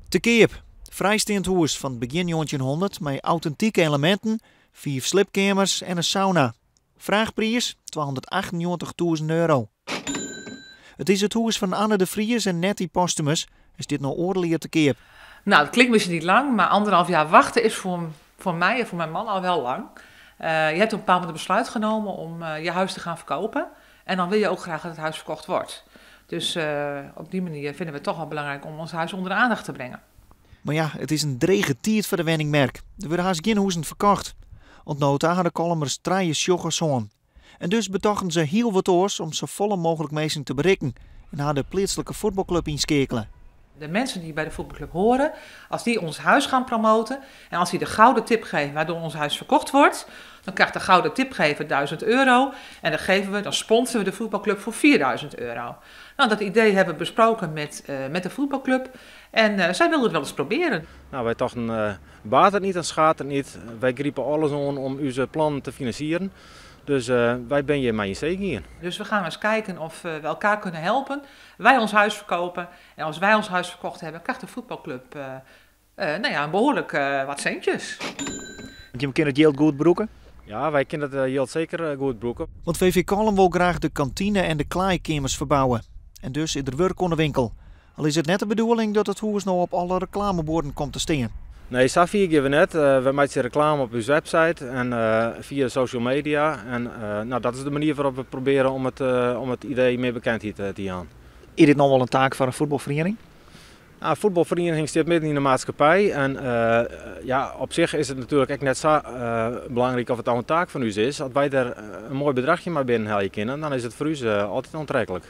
Te keap. Frijsteand hûs fan begjin 1900 mei autentike eleminten, fiif sliepkeamers en in sauna. Fraachpriis €298.000. It is it hûs fan Anne de Vries en Nettie Posthumus en stiet no oardel jier te keap. Nou, het klinkt misschien niet lang, maar anderhalf jaar wachten is voor mij en voor mijn man al wel lang. Je hebt op een bepaald moment een besluit genomen om je huis te gaan verkopen. En dan wil je ook graag dat het huis verkocht wordt. Dus op die manier vinden we het toch wel belangrijk om ons huis onder de aandacht te brengen. Mar ja, it is in drege tiid foar de wenningmerk. Der wurde hast gjin hûzen ferkocht. Oant no ta ha de Kollumers trije sjoggers hân. En dus betochten se hiel wat oars om safolle mooglik minsken te berikken en ha de pleatslike fuotbalklup ynskeakele. De mensen die bij de voetbalclub horen, als die ons huis gaan promoten en als die de gouden tip geven waardoor ons huis verkocht wordt, dan krijgt de gouden tipgever €1000 en dan sponsoren we de voetbalclub voor €4000. Nou, dat idee hebben we besproken met de voetbalclub en zij wilden het wel eens proberen. Nou, wy tochten, baat it net, dan schaadt it net. Wy gripe alles oan om ús plannen te finansieren. Dus wy binne hjir mei yn see gien. Dus we gaan eens kijken of we elkaar kunnen helpen. Wij ons huis verkopen en als wij ons huis verkocht hebben, krijgt de voetbalclub nou ja, een behoorlijk wat centjes. Want jim kinne it jild goed brûke? Ja, wy kinne it jild seker goed brûke. Want VV Kollum wol graach de kantine en de klaaikeamers ferbouwe. En dus is der wurk oan de winkel. Al is it net de bedoeling dat it hûs no op alle reklameborden komt te stean. Nee, safier gean we net. We meitsje reklame op ús website en fia social media. En nou, dat is de manier wêrop't we probearje om it idee mear bekendheid te jaan. Is dit noch wol in taak foar in fuotbalferiening? Nou, in fuotbalferiening stiet midden yn de maatskippij. En ja, op sich is it natuerlik ek net sa belangryk oft it al in taak fan ús is. As wy der in moai bedrachje mei binnenhelje kinne, dan is it foar ús altyd oantreklik.